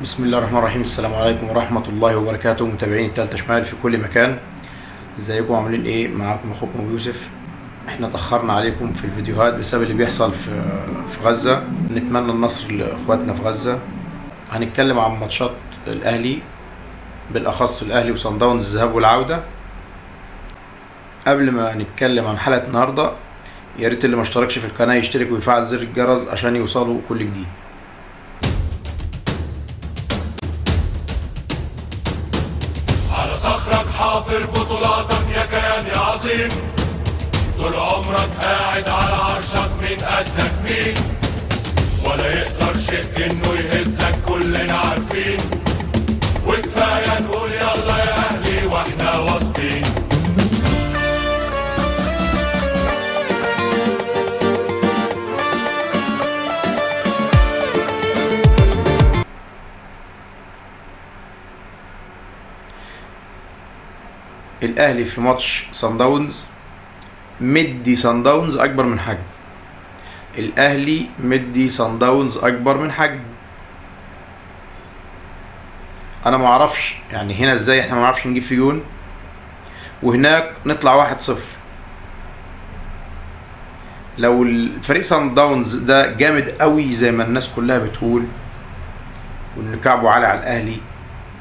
بسم الله الرحمن الرحيم. السلام عليكم ورحمة الله وبركاته. متابعين التالتة شمال في كل مكان، ازيكم عاملين ايه؟ معاكم اخوكم ابو يوسف. احنا اتأخرنا عليكم في الفيديوهات بسبب اللي بيحصل في غزة. نتمنى النصر لاخواتنا في غزة. هنتكلم عن ماتشات الاهلي، بالاخص الاهلي وصن داونز الذهاب والعودة. قبل ما نتكلم عن حلقة النهاردة، يا ريت اللي ما اشتركش في القناة يشترك ويفعل زر الجرس عشان يوصلوا كل جديد. على صخرك حافر بطولاتك يا كيان يا عظيم، طول عمرك قاعد على عرشك، مين قدك مين؟ ولا يقدر شيء انه يهزك، كلنا عارفين. وكفاية نقول يلا يا اهلي واحنا واثقين. الاهلي في ماتش صن داونز مدي صن داونز اكبر من حجم. الاهلي مدي صن داونز اكبر من حجم. انا ما اعرفش يعني هنا ازاي احنا ما نعرفش نجيب في جون وهناك نطلع 1-0. لو الفريق صن داونز ده جامد قوي زي ما الناس كلها بتقول وان كعبه عالي على الاهلي،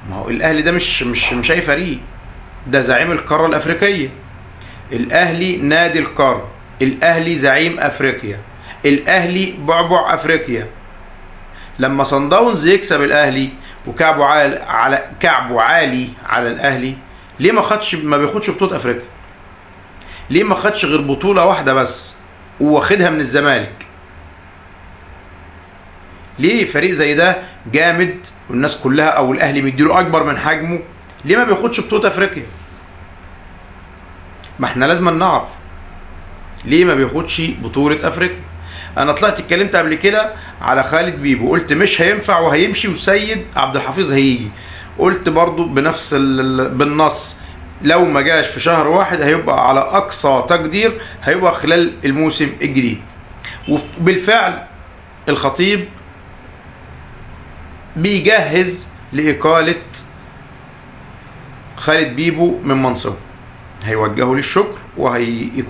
ما هو الاهلي ده مش اي فريق، ده زعيم القارة الأفريقية. الأهلي نادي القارة، الأهلي زعيم أفريقيا، الأهلي بعبع أفريقيا. لما صن داونز يكسب الأهلي وكعبه عالي على كعبه عالي على الأهلي، ليه ما بياخدش بطولة أفريقيا؟ ليه ما خدش غير بطولة واحدة بس وواخدها من الزمالك؟ ليه فريق زي ده جامد والناس كلها أو الأهلي مديله أكبر من حجمه، ليه ما بياخدش بطولة افريقيا؟ ما احنا لازم نعرف ليه ما بياخدش بطولة افريقيا. انا طلعت اتكلمت قبل كده على خالد بيبو، قلت مش هينفع وهيمشي وسيد عبد الحفيظ هيجي. قلت برضو بنفس بالنص، لو ما جاش في شهر واحد هيبقى على اقصى تقدير هيبقى خلال الموسم الجديد. وبالفعل الخطيب بيجهز لإقالة خالد بيبو من منصبه، هيوجهه للشكر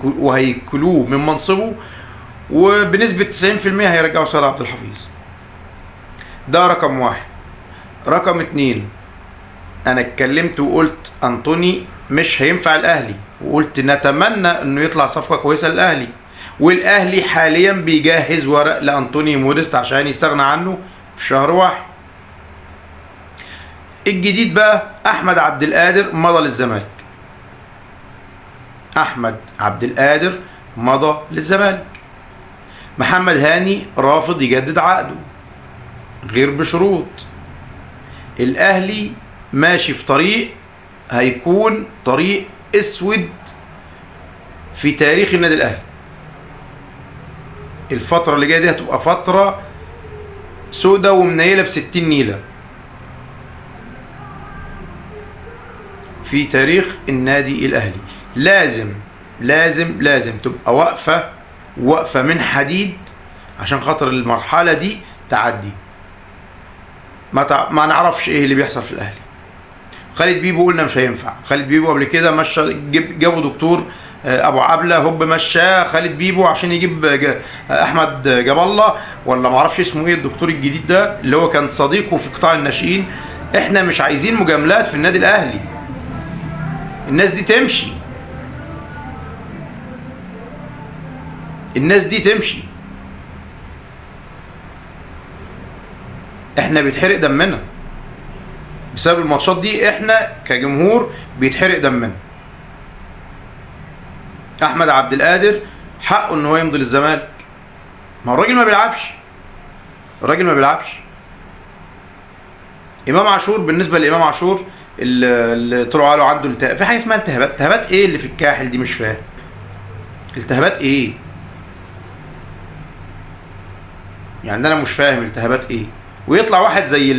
وهيكلوه من منصبه، وبنسبة 90% هيرجعوا سيد عبد الحفيظ. ده رقم واحد. رقم اتنين، انا اتكلمت وقلت انطوني مش هينفع الاهلي، وقلت نتمنى انه يطلع صفقة كويسة للاهلي، والاهلي حاليا بيجهز ورق لانطوني موديست عشان يستغنى عنه في شهر واحد. الجديد بقى احمد عبد القادر مضى للزمالك. احمد عبد القادر مضى للزمالك. محمد هاني رافض يجدد عقده غير بشروط. الاهلي ماشي في طريق هيكون طريق اسود في تاريخ النادي الاهلي. الفترة اللي جاية دي هتبقى فترة سودة ومنيلة ب60 نيلة في تاريخ النادي الاهلي. لازم لازم لازم تبقى واقفة من حديد عشان خاطر المرحلة دي تعدي. ما نعرفش ايه اللي بيحصل في الاهلي. خالد بيبو قلنا مش هينفع. خالد بيبو قبل كده مشى، جابوا دكتور ابو عبله هوب مشاه خالد بيبو عشان يجيب احمد جاب الله ولا ما اعرفش اسمه ايه الدكتور الجديد ده اللي هو كان صديقه في قطاع الناشئين. احنا مش عايزين مجاملات في النادي الاهلي، الناس دي تمشي، الناس دي تمشي. احنا بيتحرق دمنا بسبب الماتشات دي، احنا كجمهور بيتحرق دمنا. احمد عبد القادر حقه ان هو يمضي للزمالك، ما هو الراجل ما بيلعبش، الراجل ما بيلعبش. امام عاشور، بالنسبة لامام عاشور اللي طلعوا قالوا عنده التهاب، في حاجة اسمها التهابات. التهابات ايه اللي في الكاحل دي؟ مش فاهم التهابات ايه يعني، انا مش فاهم التهابات ايه. ويطلع واحد زي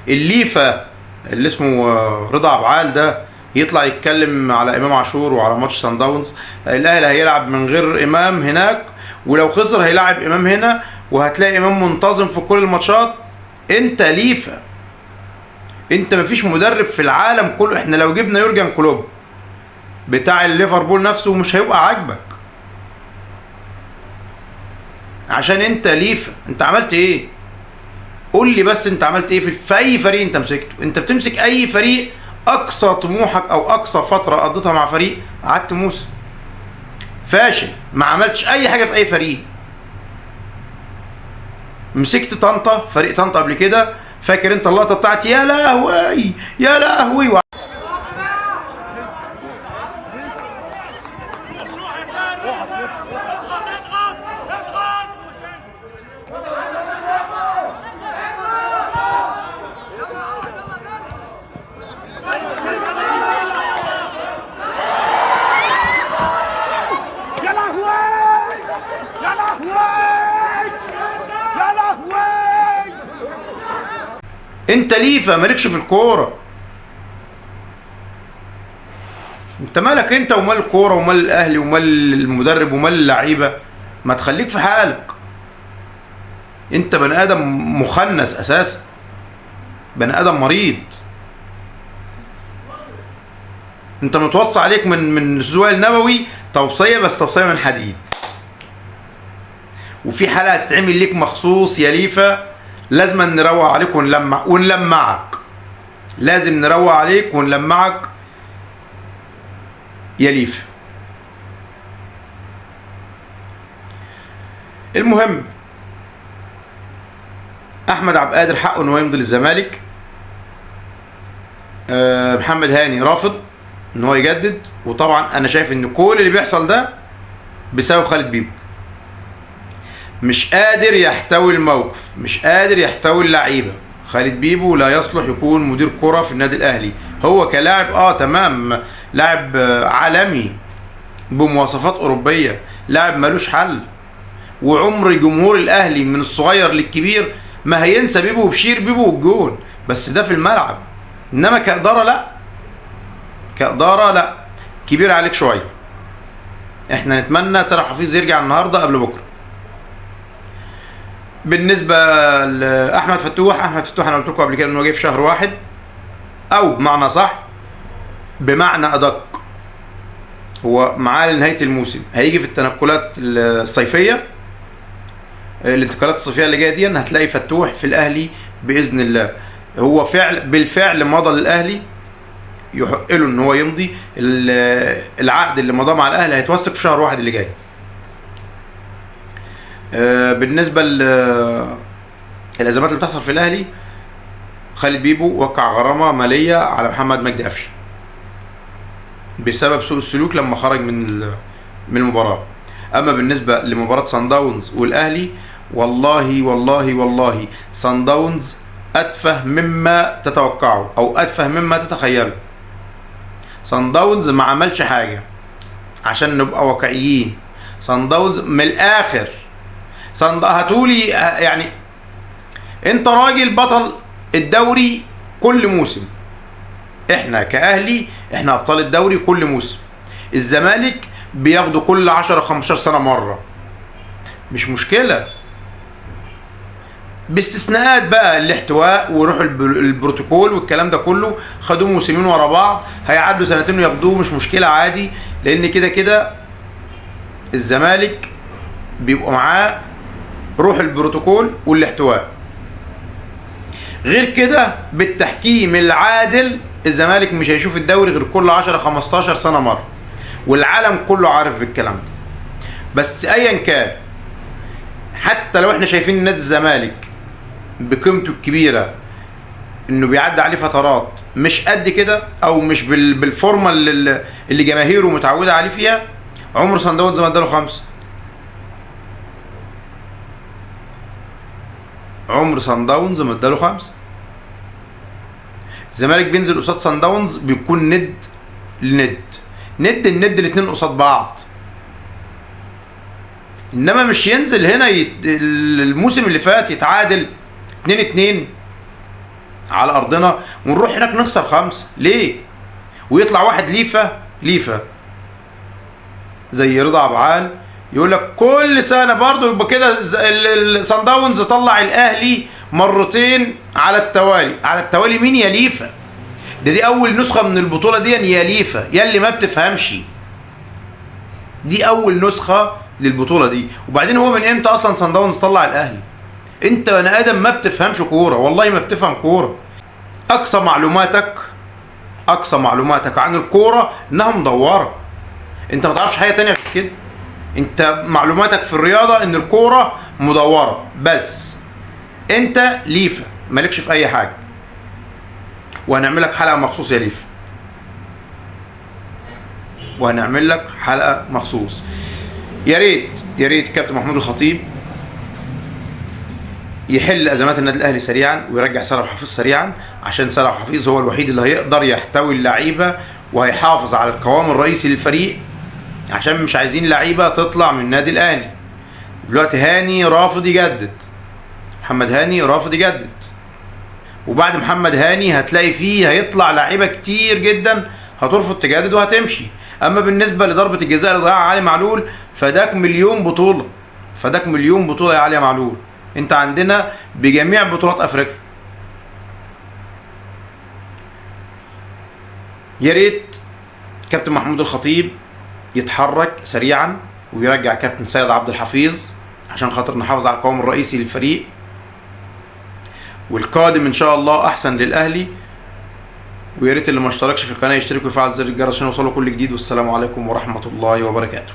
الليفه اللي اسمه رضا عبعال ده يطلع يتكلم على امام عاشور وعلى ماتش سان داونز. الاهلي هيلعب من غير امام هناك، ولو خسر هيلعب امام هنا، وهتلاقي امام منتظم في كل الماتشات. انت ليفه، انت مفيش مدرب في العالم كله، احنا لو جبنا يورجن كلوب بتاع الليفربول نفسه مش هيبقى عاجبك، عشان انت ليفا. انت عملت ايه؟ قول لي بس انت عملت ايه في اي فريق انت مسكته؟ انت بتمسك اي فريق، اقصى طموحك او اقصى فترة قضيتها مع فريق قعدت موسم فاشل، ما عملتش اي حاجة في اي فريق. مسكت طنطا، فريق طنطا قبل كده، فاكر انت اللقطة بتاعت يا لهوي يا لهوي؟ انت ليفا مالكش في الكورة، انت مالك انت ومال الكورة ومال الاهلي ومال المدرب ومال اللعيبة؟ ما تخليك في حالك. انت بني ادم مخنث اساسا، بني ادم مريض. انت متوصى عليك من زوال النبوي توصية، بس توصية من حديد. وفي حلقة هتتعمل ليك مخصوص يا ليفا، لازم نروق عليك ونلمع ونلمعك، لازم نروق عليك ونلمعك يا ليفا. المهم احمد عبد القادر حقه ان هو يمضي للزمالك. محمد هاني رافض ان هو يجدد، وطبعا انا شايف ان كل اللي بيحصل ده بسبب خالد بيبو، مش قادر يحتوي الموقف، مش قادر يحتوي اللعيبة. خالد بيبو لا يصلح يكون مدير كره في النادي الاهلي. هو كلاعب تمام، لاعب عالمي بمواصفات اوروبية، لاعب ملوش حل، وعمر جمهور الاهلي من الصغير للكبير ما هينسى بيبو وبشير بيبو والجون، بس ده في الملعب. انما كادارة لا، كادارة لا، كبير عليك شوية. احنا نتمنى سامح حفيظ يرجع النهارده قبل بكره. بالنسبة لاحمد فتوح، احمد فتوح انا قلت لكم قبل كده انه جه في شهر واحد، او بمعنى صح بمعنى ادق هو معاه لنهاية الموسم، هيجي في التنقلات الصيفية، الانتقالات الصيفية اللي جاية دي هتلاقي فتوح في الاهلي باذن الله. هو فعل بالفعل مضى للاهلي، يحق له ان هو يمضي العقد اللي مضاه مع الاهلي هيتوثق في شهر واحد اللي جاي. بالنسبة للازمات اللي بتحصل في الاهلي، خالد بيبو وقع غرامة ماليه على محمد مجدي قفشه بسبب سوء السلوك لما خرج من المباراة. اما بالنسبة لمباراة صن داونز والاهلي، والله والله والله صن داونز اتفه مما تتوقعه او اتفه مما تتخيله. صن داونز ما عملش حاجة، عشان نبقى واقعيين. صن داونز من الاخر، هاتولي يعني انت راجل بطل الدوري كل موسم، احنا كاهلي احنا ابطال الدوري كل موسم، الزمالك بياخدوا كل 10 15 سنة مرة، مش مشكلة، باستثناءات بقى الاحتواء وروح البروتوكول والكلام ده كله، خدوه موسمين ورا بعض، هيعدوا سنتين وياخدوه مش مشكلة عادي، لان كده كده الزمالك بيبقى معاه روح البروتوكول والاحتواء. غير كده بالتحكيم العادل الزمالك مش هيشوف الدوري غير كل 10 15 سنة مرة، والعالم كله عارف بالكلام ده. بس ايا كان، حتى لو احنا شايفين نادي الزمالك بقيمته الكبيرة انه بيعدي عليه فترات مش قد كده او مش بالفورمه اللي جماهيره متعوده عليه فيها، عمر صن داونز ما اداله 5، عمر صن داونز ما اداله 5. الزمالك بينزل قصاد صن داونز بيكون ند لند، ند الند الاتنين قصاد بعض، انما مش ينزل هنا الموسم اللي فات يتعادل 2-2 على ارضنا ونروح هناك نخسر 5 ليه؟ ويطلع واحد ليفا ليفا زي رضا عبعال يقول لك كل سنة برضه يبقى كده صن داونز طلع الاهلي مرتين على التوالي. على التوالي مين يا ليفا؟ ده دي اول نسخه من البطولة دي يا ليفا، يا اللي ما بتفهمش. دي اول نسخه للبطولة دي. وبعدين هو من امتى اصلا صن داونز طلع الاهلي؟ انت بني ادم ما بتفهمش كورة، والله ما بتفهم كورة. اقصى معلوماتك، اقصى معلوماتك عن الكورة انها مدورة. انت ما تعرفش حاجة تانية غير كده. انت معلوماتك في الرياضة ان الكورة مدورة بس. انت ليفا مالكش في اي حاجة. وهنعمل لك حلقة مخصوص يا ليفا، وهنعمل لك حلقة مخصوص. يا ريت يا ريت كابتن محمود الخطيب يحل ازمات النادي الاهلي سريعا ويرجع سيد حفيظ سريعا، عشان سيد حفيظ هو الوحيد اللي هيقدر يحتوي اللعيبة وهيحافظ على القوام الرئيسي للفريق، عشان مش عايزين لعيبة تطلع من النادي الاهلي. دلوقتي هاني رافض يجدد، محمد هاني رافض يجدد، وبعد محمد هاني هتلاقي فيه هيطلع لعيبة كتير جدا هترفض تجدد وهتمشي. اما بالنسبة لضربه الجزاء اللي ضيعها علي معلول، فداك مليون بطوله، فداك مليون بطوله يا علي معلول. انت عندنا بجميع بطولات افريقيا. يا ريت كابتن محمود الخطيب يتحرك سريعا ويرجع كابتن سيد عبد الحفيظ عشان خاطر نحافظ على القوام الرئيسي للفريق، والقادم ان شاء الله احسن للاهلي. ويا ريت اللي ما اشتركش في القناة يشترك ويفعل زر الجرس عشان يوصله كل جديد. والسلام عليكم ورحمة الله وبركاته.